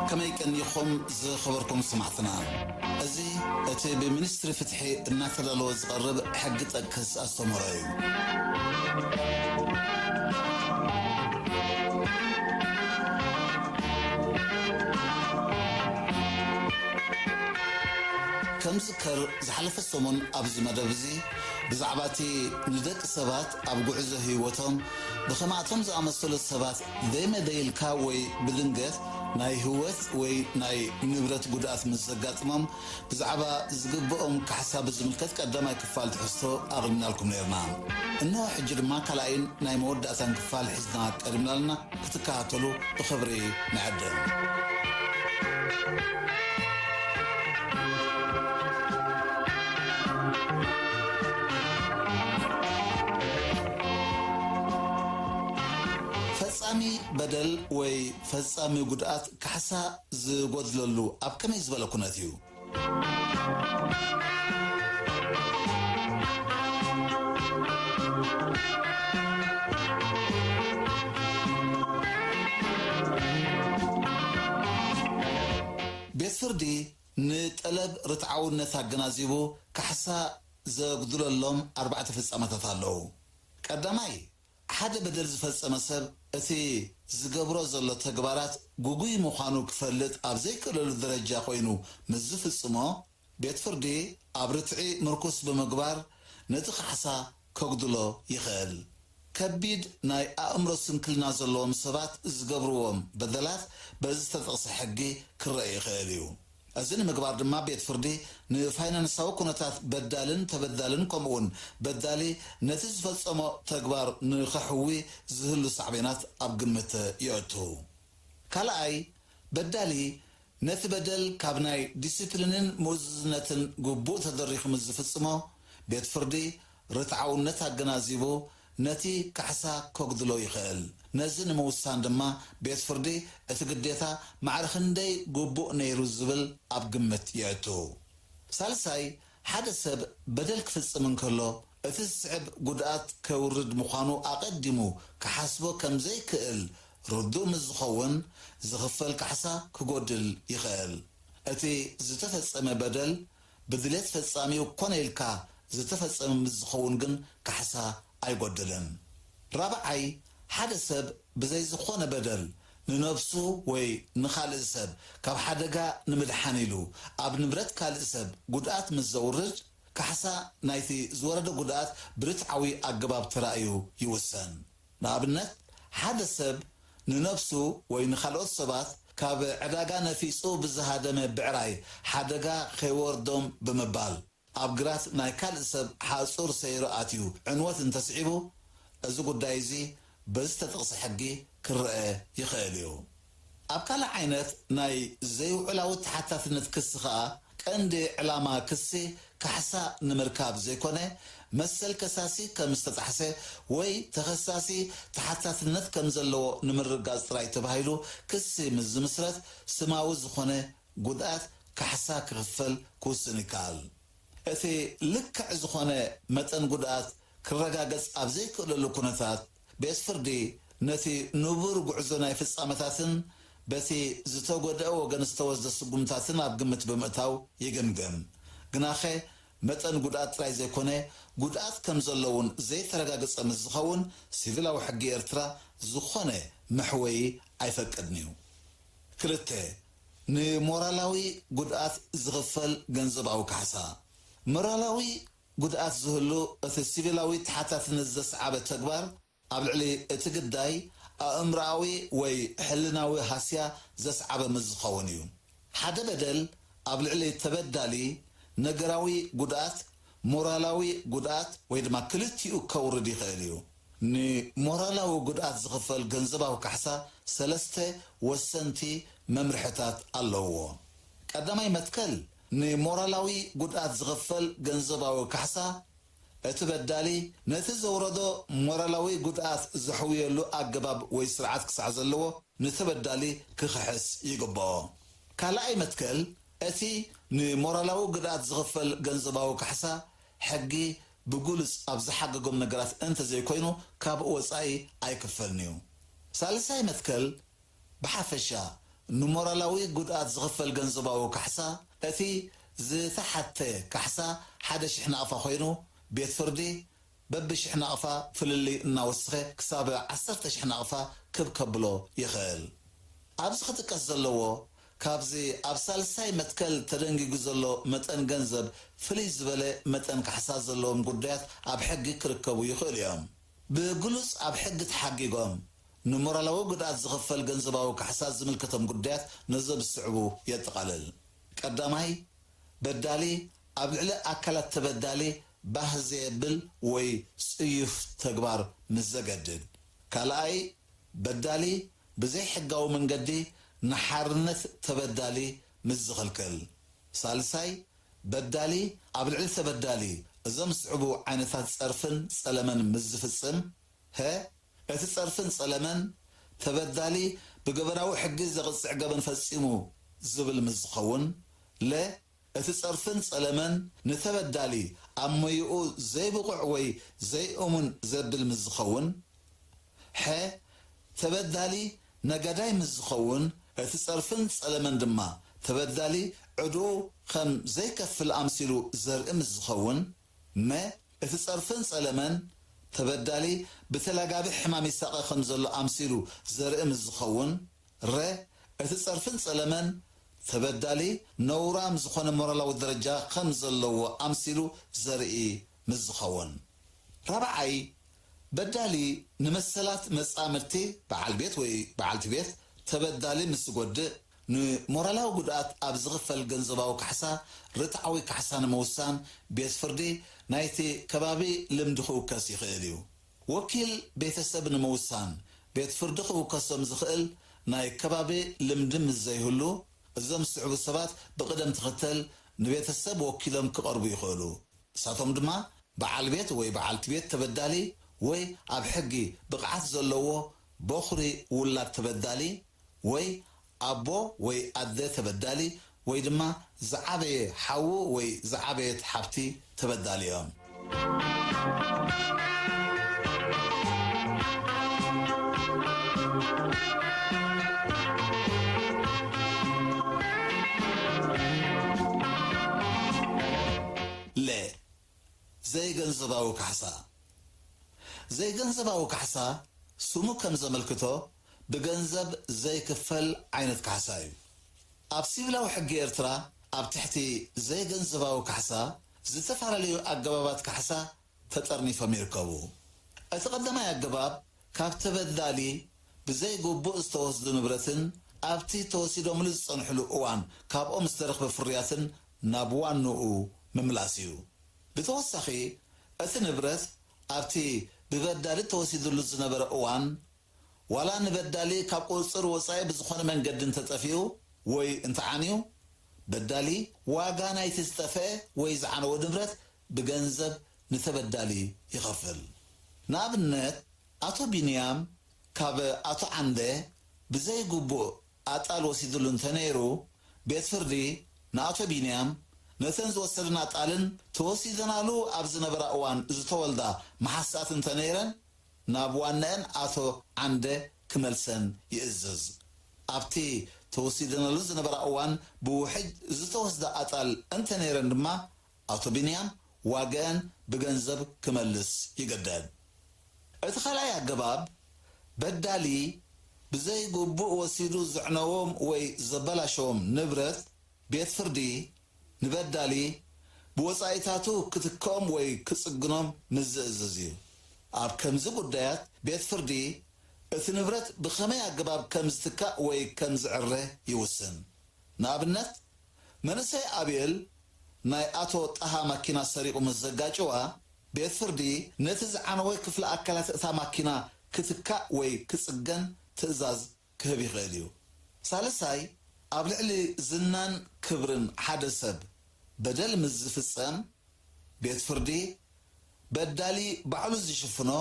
ከመይ ቀኒኹም ዝኸበርኩም ሰማዕትና? እዚ እቲ ብሚኒስትሪ ፍትሒ እናተዳለወ ዝቐርብ ሕጊ ጠቅስ ኣስተምህሮ እዩ። ከም ዝከር ዝሓለፈ ሰሙን ኣብዚ መደብ እዚ ብዛዕባ እቲ ንደቂ ሰባት ኣብ ጉዕዞ ህይወቶም ብኸማእቶም ዝኣመሰሉ ሰባት ዘይመደይልካ ወይ ብድንገት ናይ ህይወት ወይ ናይ ንብረት ጉድኣት ምስ ዘጋጥሞም ብዛዕባ ዝግብኦም ካሕሳ ብዝምልከት ቀዳማይ ክፋል ትሕዝቶ ኣቕሪብናልኩም ነይርና። እንሆ ሕጂ ድማ ካልኣይን ናይ መወዳእታን ክፋል ሒዝና ቀሪብና ኣለና። ክትከታተሉ ብኽብሪ ንዕድም። ፈጻሚ በደል ወይ ፈጻሚ ጉድኣት ካሕሳ ዝጎድለሉ ኣብ ከመይ ዝበለ ኩነት እዩ? ቤት ፍርዲ ንጠለብ ርትዓውነት ኣገናዚቡ ካሕሳ ዘጉድለሎም ኣርባዕተ ፍጻመታት ኣለዉ። ቀዳማይ፣ ሓደ በደል ዝፈጸመ ሰብ እቲ ዝገብሮ ዘሎ ተግባራት ግጉይ ምዃኑ ክፈልጥ ኣብ ዘይክእለሉ ደረጃ ኮይኑ ምስ ዝፍጽሞ፣ ቤት ፍርዲ ኣብ ርትዒ ምርኩስ ብምግባር ነቲ ካሕሳ ከጉድሎ ይኽእል። ከቢድ ናይ ኣእምሮ ስንክልና ዘለዎም ሰባት ዝገብርዎም በደላት በዚ ዝተጠቕሰ ሕጊ ክረአ ይኽእል እዩ። እዚ ንምግባር ድማ ቤት ፍርዲ ንፋይናንሳዊ ኩነታት በዳልን ተበዳልን ከምኡውን በዳሊ ነቲ ዝፈጸሞ ተግባር ንኸሕዊ ዝህሉ ሳዕቤናት ኣብ ግምት የእቱ። ካልኣይ፣ በዳሊ ነቲ በደል ካብ ናይ ዲሲፕሊንን ምእዙዝነትን ግቡእ ተደሪኹ ምስ ዝፍጽሞ፣ ቤት ፍርዲ ርትዓውነት ኣገናዚቡ ነቲ ካሕሳ ከጉድሎ ይኽእል። ነዚ ንምውሳን ድማ ቤት ፍርዲ እቲ ግዴታ ማዕረ ክንደይ ግቡእ ነይሩ ዝብል ኣብ ግምት የእቱ። ሳልሳይ፣ ሓደ ሰብ በደል ክፍጽም እንከሎ እቲ ዝስዕብ ጉድኣት ከውርድ ምዃኑ ኣቐዲሙ ክሓስቦ ከም ዘይክእል ርዱእ ምስ ዝኸውን፣ ዝኽፈል ካሕሳ ክጎድል ይኽእል። እቲ ዝተፈጸመ በደል ብድሌት ፈጻሚኡ ኮነ ኢልካ ዝተፈጸመ ምስ ዝኸውን ግን ካሕሳ ኣይጎድልን። ራብዓይ፣ ሓደ ሰብ ብዘይ ዝኾነ በደል ንነብሱ ወይ ንኻልእ ሰብ ካብ ሓደጋ ንምድሓን ኢሉ ኣብ ንብረት ካልእ ሰብ ጉድኣት ምስ ዘውርድ፣ ካሕሳ ናይቲ ዝወረደ ጉድኣት ብርትዓዊ ኣገባብ ተራእዩ ይውሰን። ንኣብነት፣ ሓደ ሰብ ንነብሱ ወይ ንኻልኦት ሰባት ካብ ዕዳጋ ነፊጹ ብዝሃደመ ብዕራይ ሓደጋ ከይወርዶም ብምባል፣ ኣብ ግራት ናይ ካልእ ሰብ ሓጹር ሰይሩ ኣትዩ ዕንወት እንተስዒቡ፣ እዚ ጉዳይ እዚ በዚ ዝተጠቕሰ ሕጊ ክረአ ይኽእል እዩ። ኣብ ካልእ ዓይነት ናይ ዘይውዕላዊ ተሓታትነት ክሲ ኸኣ፣ ቀንዲ ዕላማ ክሲ ካሕሳ ንምርካብ ዘይኮነ፣ መሰል ከሳሲ ከም ዝተጣሕሰ ወይ ተኸሳሲ ተሓታትነት ከም ዘለዎ ንምርግጋጽ ጥራይ ተባሂሉ ክሲ ምስ ዝምስረት፣ ስማዊ ዝኾነ ጉድኣት ካሕሳ ክኽፈል ክውስን ይከኣል። እቲ ልክዕ ዝኾነ መጠን ጉድኣት ክረጋገጽ ኣብ ዘይክእለሉ ኩነታት፣ ቤት ፍርዲ ነቲ ንቡር ጉዕዞ ናይ ፍጻመታትን በቲ ዝተጎድአ ወገን ዝተወስደ ስጉምታትን ኣብ ግምት ብምእታው ይግምግም። ግናኸ፣ መጠን ጉድኣት ጥራይ ዘይኮነ፣ ጉድኣት ከም ዘሎ እውን ዘይተረጋገጸ ምስ ዝኸውን፣ ሲቪላዊ ሕጊ ኤርትራ ዝኾነ መሕወዪ ኣይፈቅድን እዩ። ክልተ፣ ንሞራላዊ ጉድኣት ዝኽፈል ገንዘባዊ ካሕሳ። ሞራላዊ ጉድኣት ዝህሉ እቲ ሲቪላዊ ተሓታትነት ዘስዓበ ተግባር ኣብ ልዕሊ እቲ ግዳይ ኣእምሮኣዊ ወይ ሕልናዊ ሃስያ ዘስዓበ ምስ ዝኸውን እዩ። ሓደ በደል ኣብ ልዕሊ ተበዳሊ ነገራዊ ጉድኣት፣ ሞራላዊ ጉድኣት ወይ ድማ ክልቲኡ ከውርድ ይኽእል እዩ። ንሞራላዊ ጉድኣት ዝኽፈል ገንዘባዊ ካሕሳ ሰለስተ ወሰንቲ መምርሕታት ኣለውዎ። ቀዳማይ መትከል፣ ንሞራላዊ ጉድኣት ዝኽፈል ገንዘባዊ ካሕሳ እቲ በዳሊ ነቲ ዘውረዶ ሞራላዊ ጉድኣት ዘሕውየሉ ኣገባብ ወይ ስርዓት ክሳዕ ዘለዎ፣ ንተበዳሊ ክኽሕስ ይግብኦ። ካልኣይ መትከል፣ እቲ ንሞራላዊ ጉድኣት ዝኽፈል ገንዘባዊ ካሕሳ ሕጊ ብግሉጽ ኣብ ዝሓገጎም ነገራት እንተዘይኮይኑ፣ ካብኡ ወጻኢ ኣይክፈልን'ዩ። ሳልሳይ መትከል፣ ብሓፈሻ፣ ንሞራላዊ ጉድኣት ዝኽፈል ገንዘባዊ ካሕሳ፣ እቲ ዝተሓተ ካሕሳ ሓደ ሽሕ ናቕፋ ኮይኑ፣ ቤት ፍርዲ በብሽሕ ናቕፋ ፍልልይ እናወሰኸ ክሳብ ዓሰርተ ሽሕ ናቕፋ ክብ ከብሎ ይኽእል። ኣብዚ ክጥቀስ ዘለዎ፣ ካብዚ ኣብ ሳልሳይ መትከል ተደንጊጉ ዘሎ መጠን ገንዘብ ፍልይ ዝበለ መጠን ካሕሳ ዘለዎም ጉዳያት ኣብ ሕጊ ክርከቡ ይኽእሉ እዮም። ብግሉጽ ኣብ ሕጊ ተሓጊጎም ንሞራላዊ ጉድኣት ዝኽፈል ገንዘባዊ ካሕሳ ዝምልከቶም ጉዳያት ነዞም ዝስዕቡ የጠቓልል። ቀዳማይ፣ በዳሊ ኣብ ልዕሊ ኣካላት ተበዳሊ ባህ ዘየብል ወይ ጽዩፍ ተግባር ምስ ዘገድድ። ካልኣይ፣ በዳሊ ብዘይሕጋዊ መንገዲ ንሓርነት ተበዳሊ ምስ ዝኽልክል። ሳልሳይ፣ በዳሊ ኣብ ልዕሊ ተበዳሊ እዞም ዝስዕቡ ዓይነታት ጸርፍን ጸለመን ምስ ዝፍጽም። ሀ፣ እቲ ጸርፍን ጸለመን ተበዳሊ ብገበራዊ ሕጊ ዘቕጽዕ ገበን ፈጺሙ ዝብል ምስ ዝኸውን። ለ፣ እቲ ጸርፍን ጸለመን ንተበዳሊ ኣብ ሞይኡ ዘይብቑዕ ወይ ዘይእሙን ዘብል ምስ ዝኸውን። ሐ፣ ተበዳሊ ነጋዳይ ምስ ዝኸውን፣ እቲ ጸርፍን ጸለመን ድማ ተበዳሊ ዕድኡ ከም ዘይከፍል ኣምሲሉ ዘርኢ ምስ ዝኸውን። መ፣ እቲ ጸርፍን ጸለመን ተበዳሊ ብተላጋቢ ሕማም ይሳቐ ከም ዘሎ ኣምሲሉ ዘርኢ ምስ ዝኸውን። ረ፣ እቲ ጸርፍን ጸለመን ተበዳሊ ነውራም ዝኾነ ሞራላዊ ደረጃ ከም ዘለዎ ኣምሲሉ ዘርኢ ምስ ዝኸውን። ራብዓይ፣ በዳሊ ንመሰላት መጻምድቲ በዓል ቤት ወይ በዓልቲ ቤት ተበዳሊ ምስ ዝጎድእ፣ ንሞራላዊ ጉድኣት ኣብ ዝኽፈል ገንዘባዊ ካሕሳ ርትዓዊ ካሕሳ ንምውሳን ቤት ፍርዲ ናይቲ ከባቢ ልምዲ ክውከስ ይኽእል እዩ። ወኪል ቤተሰብ ንምውሳን ቤት ፍርዲ ክውከሶም ዝኽእል ናይ ከባቢ ልምዲ ምስ ዘይህሉ፣ እዞም ዝስዕቡ ሰባት ብቕደም ተኸተል ንቤተሰብ ወኪሎም ክቐርቡ ይኽእሉ። ንሳቶም ድማ በዓል ቤት ወይ በዓልቲ ቤት ተበዳሊ ወይ ኣብ ሕጊ ብቕዓት ዘለዎ በኹሪ ውላድ ተበዳሊ ወይ ኣቦ ወይ ኣደ ተበዳሊ ወይ ድማ ዝዓበየ ሓዉ ወይ ዝዓበየት ሓብቲ ተበዳሊ እዮም። ለ፣ ዘይገንዘባዊ ካሕሳ። ዘይገንዘባዊ ካሕሳ ስሙ ከም ዘመልክቶ ብገንዘብ ዘይክፈል ዓይነት ካሕሳ እዩ። ኣብ ሲቪላዊ ሕጊ ኤርትራ ኣብ ትሕቲ ዘይገንዘባዊ ካሕሳ ዝተፈላለዩ ኣገባባት ካሕሳ ተጠርኒፎም ይርከቡ። እቲ ቀዳማይ ኣገባብ ካብ ተበዳሊ ብዘይግቡእ ዝተወስዱ ንብረትን ኣብቲ ተወሲዶምሉ ዝጸንሕሉ እዋን ካብኦም ዝተረኽበ ፍርያትን ናብ ዋንኡ ምምላስ እዩ። ብተወሳኺ፣ እቲ ንብረት ኣብቲ ብበዳሊ ተወሲዱሉ ዝነበረ እዋን፣ ዋላ ንበዳሊ ካብ ቁጽጽር ወጻኢ ብዝኾነ መንገዲ እንተጠፊኡ ወይ እንተዓንዩ፣ በዳሊ ዋጋ ናይቲ ዝጠፍአ ወይ ዝዓነወ ንብረት ብገንዘብ ንተበዳሊ ይኸፍል። ንኣብነት፣ ኣቶ ቢንያም ካብ ኣቶ ዓንደ ብዘይግቡእ ኣጣል ወሲድሉ እንተነይሩ፣ ቤት ፍርዲ ንኣቶ ቢንያም ነተን ዝወሰደን ኣጣልን ተወሲደናሉ ኣብ ዝነበራ እዋን ዝተወልዳ መሓሳት እንተነይረን ናብ ዋናኤን ኣቶ ዓንደ ክመልሰን ይእዝዝ። ኣብቲ ተወሲደናሉ ዝነበራ እዋን ብውሕጅ ዝተወስዳ ኣጣል እንተነይረን ድማ ኣቶ ቢንያም ዋጋኣን ብገንዘብ ክመልስ ይግደድ። እቲ ካልኣይ ኣገባብ፣ በዳሊ ብዘይግቡእ ወሲዱ ዘዕነዎም ወይ ዘበላሸዎም ንብረት፣ ቤት ፍርዲ ንበዳሊ ብወጻኢታቱ ክትክኦም ወይ ክጽግኖም ምስ ዝእዝዝ እዩ። ኣብ ከምዚ ጉዳያት፣ ቤት ፍርዲ እቲ ንብረት ብኸመይ ኣገባብ ከም ዝትካእ ወይ ከም ዝዕረ ይውስን። ንኣብነት፣ መንእሰይ ኣቤል ናይ ኣቶ ጣሃ ማኪና ሰሪቑ ምስ ዘጋጭዋ፣ ቤት ፍርዲ ነቲ ዝዓነወ ክፍሊ ኣካላት እታ ማኪና ክትካእ ወይ ክጽገን ትእዛዝ ክህብ ይኽእል እዩ። ሳልሳይ፣ ኣብ ልዕሊ ዝናን ክብርን ሓደ ሰብ በደል ምስ ዝፍጸም፣ ቤት ፍርዲ በዳሊ ባዕሉ ዝሽፍኖ፣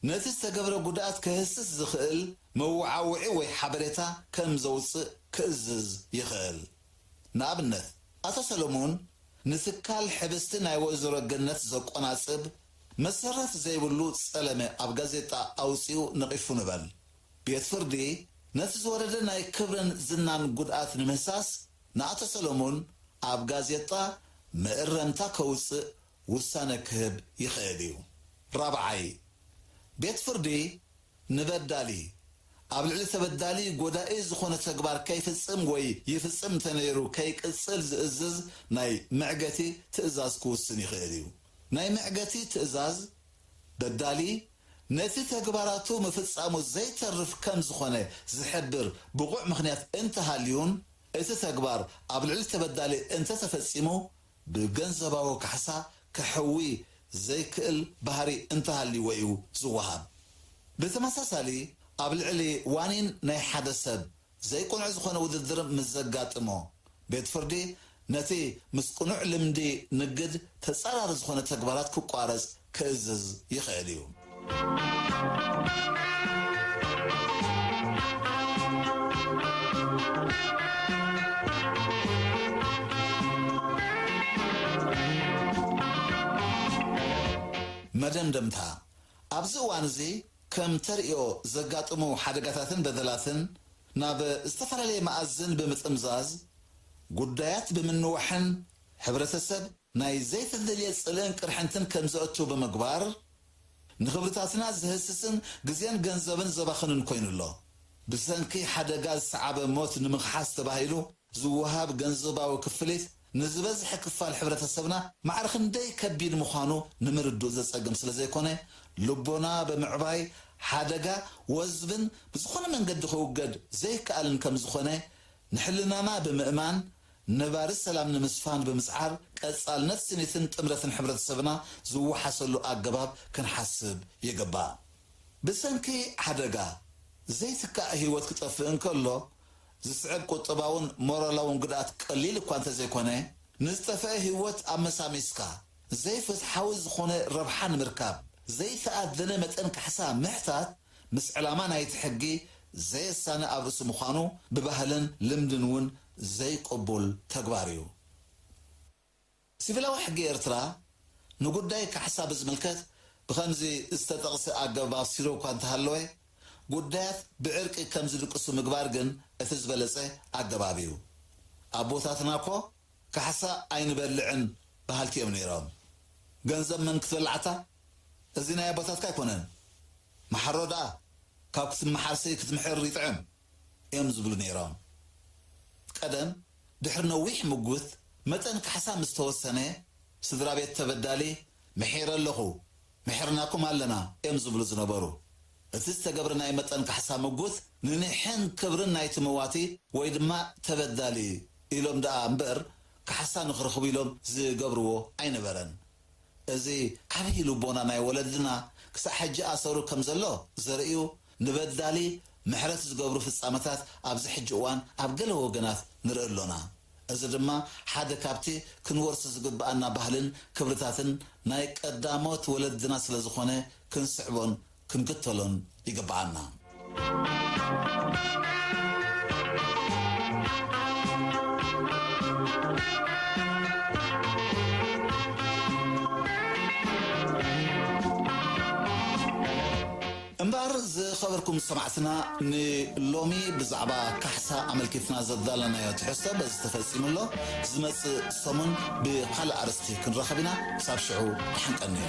ነቲ ዝተገብረ ጉድኣት ከህስስ ዝኽእል መወዓውዒ ወይ ሓበሬታ ከም ዘውጽእ ክእዝዝ ይኽእል። ንኣብነት፣ ኣቶ ሰለሙን ንትካል ሕብስቲ ናይ ወይዘሮ ገነት ዘቆናጽብ መሰረት ዘይብሉ ጸለመ ኣብ ጋዜጣ ኣውጺኡ ነቒፉ ንበል። ቤት ፍርዲ ነቲ ዝወረደ ናይ ክብርን ዝናን ጉድኣት ንምህሳስ ንኣቶ ሰሎሙን ኣብ ጋዜጣ መእረምታ ከውፅእ ውሳነ ክህብ ይኽእል እዩ። ራብዓይ፣ ቤት ፍርዲ ንበዳሊ ኣብ ልዕሊ ተበዳሊ ጎዳኢ ዝኾነ ተግባር ከይፍጽም ወይ ይፍጽም እንተነይሩ ከይቅጽል ዝእዝዝ ናይ መዕገቲ ትእዛዝ ክውስን ይኽእል እዩ። ናይ መዕገቲ ትእዛዝ በዳሊ ነቲ ተግባራቱ ምፍጻሙ ዘይተርፍ ከም ዝኾነ ዝሕብር ብቑዕ ምኽንያት እንተሃልዩን እቲ ተግባር ኣብ ልዕሊ ተበዳሊ እንተተፈጺሙ ብገንዘባዊ ካሕሳ ከሕዊ ዘይክእል ባህሪ እንተሃልይዎ እዩ ዝወሃብ። ብተመሳሳሊ ኣብ ልዕሊ ዋኒን ናይ ሓደ ሰብ ዘይቅኑዕ ዝኾነ ውድድር ምስ ዘጋጥሞ ቤት ፍርዲ ነቲ ምስ ቅኑዕ ልምዲ ንግድ ተጻራሪ ዝኾነ ተግባራት ክቋረጽ ክእዝዝ ይኽእል እዩ። መደምደምታ፣ ኣብዚ እዋን እዚ ከም ተርእዮ ዘጋጥሙ ሓደጋታትን በደላትን ናብ ዝተፈላለየ መኣዝን ብምጥምዛዝ ጉዳያት ብምንዋሕን ሕብረተሰብ ናይ ዘይተደልየ ጽልእን ቅርሕንትን ከም ዘእቱ ብምግባር ንኽብርታትና ዘህስስን ግዜን ገንዘብን ዘባኽንን ኮይኑ ኣሎ። ብሰንኪ ሓደጋ ዝሰዓበ ሞት ንምኽሓስ ተባሂሉ ዝወሃብ ገንዘባዊ ክፍሊት ንዝበዝሐ ክፋል ሕብረተሰብና ማዕረ ክንደይ ከቢድ ምዃኑ ንምርድኡ ዘጸግም ስለ ዘይኮነ፣ ልቦና ብምዕባይ ሓደጋ ወዝብን ብዝኾነ መንገዲ ክውገድ ዘይከኣልን ከም ዝኾነ ንሕልናና ብምእማን ነባሪ ሰላም ንምስፋን ብምጽዓር ቀጻልነት ስኒትን ጥምረትን ሕብረተሰብና ዝወሓሰሉ ኣገባብ ክንሓስብ ይግባእ። ብሰንኪ ሓደጋ ዘይትካእ ህይወት ክጠፍእ እንከሎ ዝስዕብ ቁጠባውን ሞራላውን ጉድኣት ቀሊል እኳ እንተዘይኮነ ንዝጠፍአ ህይወት ኣመሳሚስካ ዘይፍትሓዊ ዝኾነ ረብሓ ንምርካብ ዘይተኣደነ መጠን ካሕሳ ምሕታት ምስ ዕላማ ናይቲ ሕጊ ዘየሳኒ ኣብ ርእሲ ምዃኑ ብባህልን ልምድን እውን ዘይቅቡል ተግባር እዩ። ሲቪላዊ ሕጊ ኤርትራ ንጉዳይ ካሕሳ ብዝምልከት ብኸምዚ ዝተጠቕሰ ኣገባብ ኣፍሲሩ እኳ እንተሃለወ ጉዳያት ብዕርቂ ከም ዝድቅሱ ምግባር ግን እቲ ዝበለጸ ኣገባብ እዩ። ኣቦታትና እኮ ካሕሳ ኣይንበልዕን በሃልቲ እዮም ነይሮም። ገንዘብ መን ክትበልዓታ? እዚ ናይ ኣቦታትካ ኣይኮነን። መሓሮ ደኣ ካብ ክትመሓርሲ ክትምሕር ይጥዕም እዮም ዝብሉ ነይሮም። ቀደም ድሕሪ ነዊሕ ምጉት መጠን ካሕሳ ምስ ተወሰነ ስድራ ቤት ተበዳሊ ምሒረ ኣለኹ፣ ምሒርናኩም ኣለና እዮም ዝብሉ ዝነበሩ። እቲ ዝተገብረ ናይ መጠን ካሕሳ ምጉት ንኒሕን ክብርን ናይቲ መዋቲ ወይ ድማ ተበዳሊ ኢሎም ደኣ እምበር ካሕሳ ንኽረኽቡ ኢሎም ዝገብርዎ ኣይነበረን። እዚ ዓብዪ ልቦና ናይ ወለድና ክሳዕ ሕጂ ኣሰሩ ከም ዘሎ ዘርእዩ ንበዳሊ ምሕረት ዝገብሩ ፍጻመታት ኣብዚ ሕጂ እዋን ኣብ ገለ ወገናት ንርኢ ኣሎና። እዚ ድማ ሓደ ካብቲ ክንወርሶ ዝግብኣና ባህልን ክብርታትን ናይ ቀዳሞት ወለድና ስለ ዝኾነ ክንስዕቦን ክንክተሎን ይግብኣና። እምበኣር ዝኸበርኩም ሰማዕትና ንሎሚ ብዛዕባ ካሕሳ ኣመልኪትና ዘዳለናዮ ትሕዝቶ በዚ ተፈጺሙ ኣሎ። ዝመጽእ ሰሙን ብኻልእ ኣርእስቲ ክንራኸብ ኢና። ክሳብ ሽዑ ደሓን ቀንዩ።